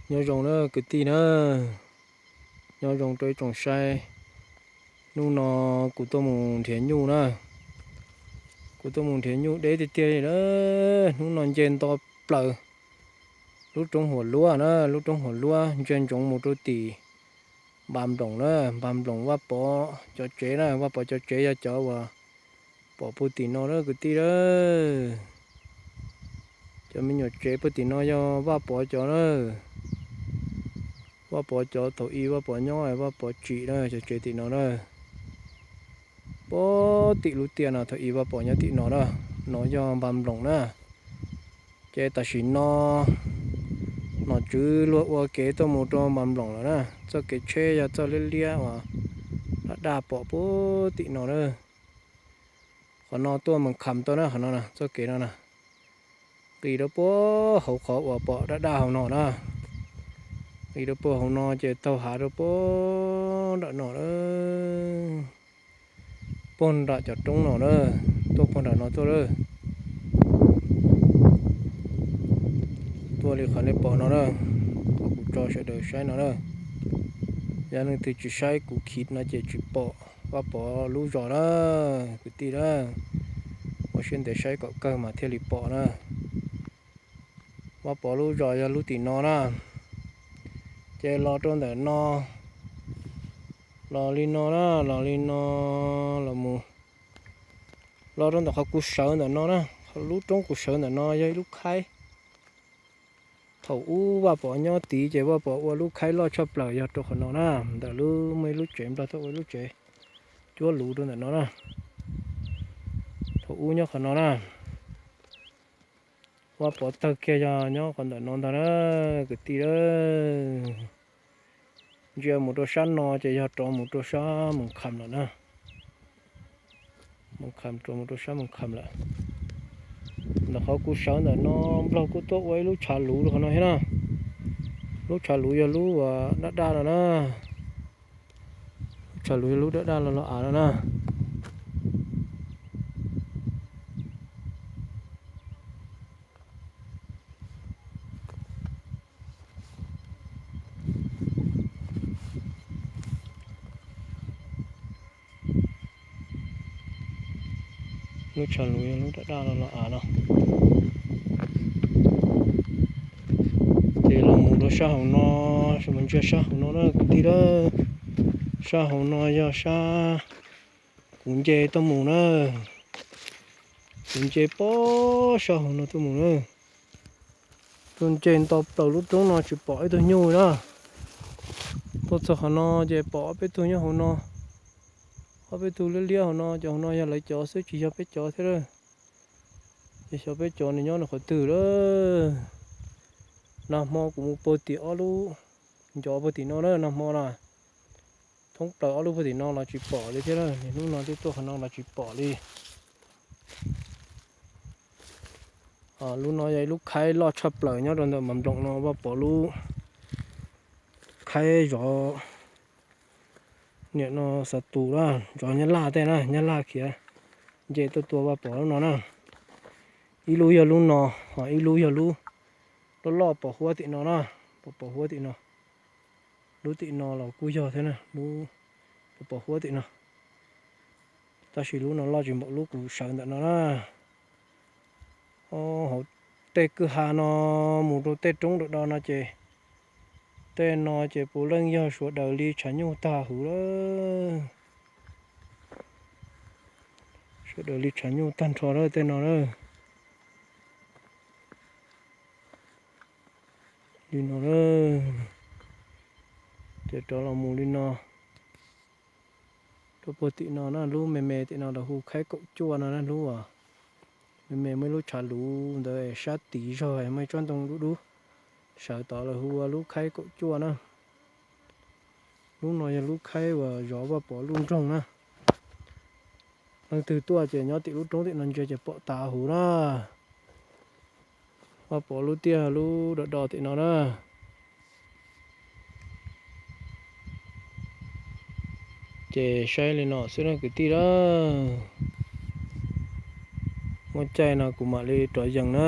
Nyob zoo na kwv tij na, nyob zoo rau ib tsoom saib. Hnub no kuv tuaj mus nrhiav nyuj na, kuv tuaj mus nrhiav nyuj deb tiag tiag li na. Hnub no nce nto plaws lub roob Huam Luab na, lub roob Huam Luab ntsia ntsoov mus rau tim Npas Nploos na, Npas Nploos Vaj Pov cov tsev na, Vaj Pov cov tsev yog cov uas pom puag tim no na kwv tij na. Cov me nyuam tsev puag tim no yog Vaj Pov cov na, Vaj Pov cov thaum ub Vaj Pov nyob Vaj Pov tsim na, cov tsev tim no na. Puag tim lub tiaj no thaum ub Vaj Pov nyob tim no na, no yog Npas Nploos na. Ces tam sim no nom tswv luag ua kev tuaj mus rau Npas Nploos lawm na, txoj kev tsheb yog txoj liab liab uas daj daj pom puag tim no na. Qhov no tuaj Moos Kham tuaj na, qhov no na, txoj kev no na, nqis rau puag hauv qhov uas pom daj daj hauv no na, nqis rau puag hauv no ces taug hav rau puag nram no na, puag nram cov roob no na, tuaj puag nram no tuaj lawm. Tuaj li qhov nej pom no na, qhov kuv tso sawv daws saib no na. Yog leej twg tsis saib kuv khiv no ces tsis pom Vaj Pov lub zos na, kwv tij na. Ua siab ntev saib kom kawg mas thiaj li pom na. Vaj Pov lub zos yog lub tim no na, ces los rau ntawm no, los li no na, los li no, los mus, los rau ntawm qhov kuv sawv ntawm no na, lub roob kuv sawv ntawm no yog ib lub khaib. Thaum ub Vaj Pov nyob tid ces Vaj Pov ua lub khaib loj tshaj plaws yog rau qhov no na, ntawm lub muaj ib lub tsev nplog tuaj ua ib lub tsev cuab luv rau ntawm no na. Thaum ub nyob qhov no na, Vaj Pov tawg kiag yog nyob qhov ntawm no ntag na, kwv tij a. Ntsia mus rau sab no ces yog rov mus rau sab Moos Kham lawm na. Moos Kham, rov mus rau sab Moos Kham lawm. Ntawm qhov kuv sawv ntawm no, nplog kuj tuaj ua ib lub tshav luv rau qhov no thiab na. Lub tshav luv yog lub uas daj daj no na. Lub tshav luv yog lub daj daj los los av no na. Lub tshav luv yog lub daj daj los los av no. Ces los mus rau sab hauv no, mus ntsia sab hauv no na kwv tij a. Sab hauv no yog sab kuv nce tuaj mus na. Kuv nce puag sab hauv no tuaj mus na. Tuaj nce nto plaws lub roob no tsis pom ib tug nyuj na. Tuaj txog qhov no ces pom ob peb tug nyob hauv no. Ob peb tug liab liab hauv no, cov hauv no yog lawv cov xwb tsis yog peb cov thiab lawm. Ces xyov peb cov nws nyob nws qhov twg lawm. Nag hmo kuv mus puag tim ob lub ncov puag tim no na, nag hmo na, thoob plaws ob lub puag tim no los tsis pom li thiab na, hnub no twb tuaj qhov no los tsis pom li. Lub no yog ib lub khaib loj tshaj plaws nyob rau ntawm Mas Nploos no, Vaj Pov lub khaib zov niam no xav tus na, zov Nyab Laj tej na, Nyab Laj khiav nce tuaj tua Vaj Pov lub no na. Ib lub yog lub no, ho ib lub yog lub loj loj pos huab tim no na, pos pos huab tim no. Lub tim no los kuj yog thiab na, lub pos pos huab tim no. Tab sis lub no loj tsis npaum lub kuv sawv ntawm no na. Hauv tej kwj ha no mus rau tej roob do do no ces tej no ces puav leej yog sawv daws li tshav nyuj tag huv lawm. Sawv daws li tshav nyuj tag nrho lawm tej no na. Li no na, ces rov los mus li no. Rau puag tim no na, lub me me tim no lawv hu khaib kaum cuaj no na, lub uas me me muaj ib lub tshav luv ntawd sab tid zog muaj ib tsob ntoo dub dub, sawv tod lawv hu ua lub khaib kaum cuaj na. Lub no yog lub khaib uas zov Vaj Pov lub nroog na. Leej twg tuaj ces nyob tim lub roob tim no ntsia ces pom tas huv na. Vaj Pov lub tiaj lub do do tim no na. Ces saib li no xwb na kwv tij a. Muaj caij no kuv mam li rov yees na.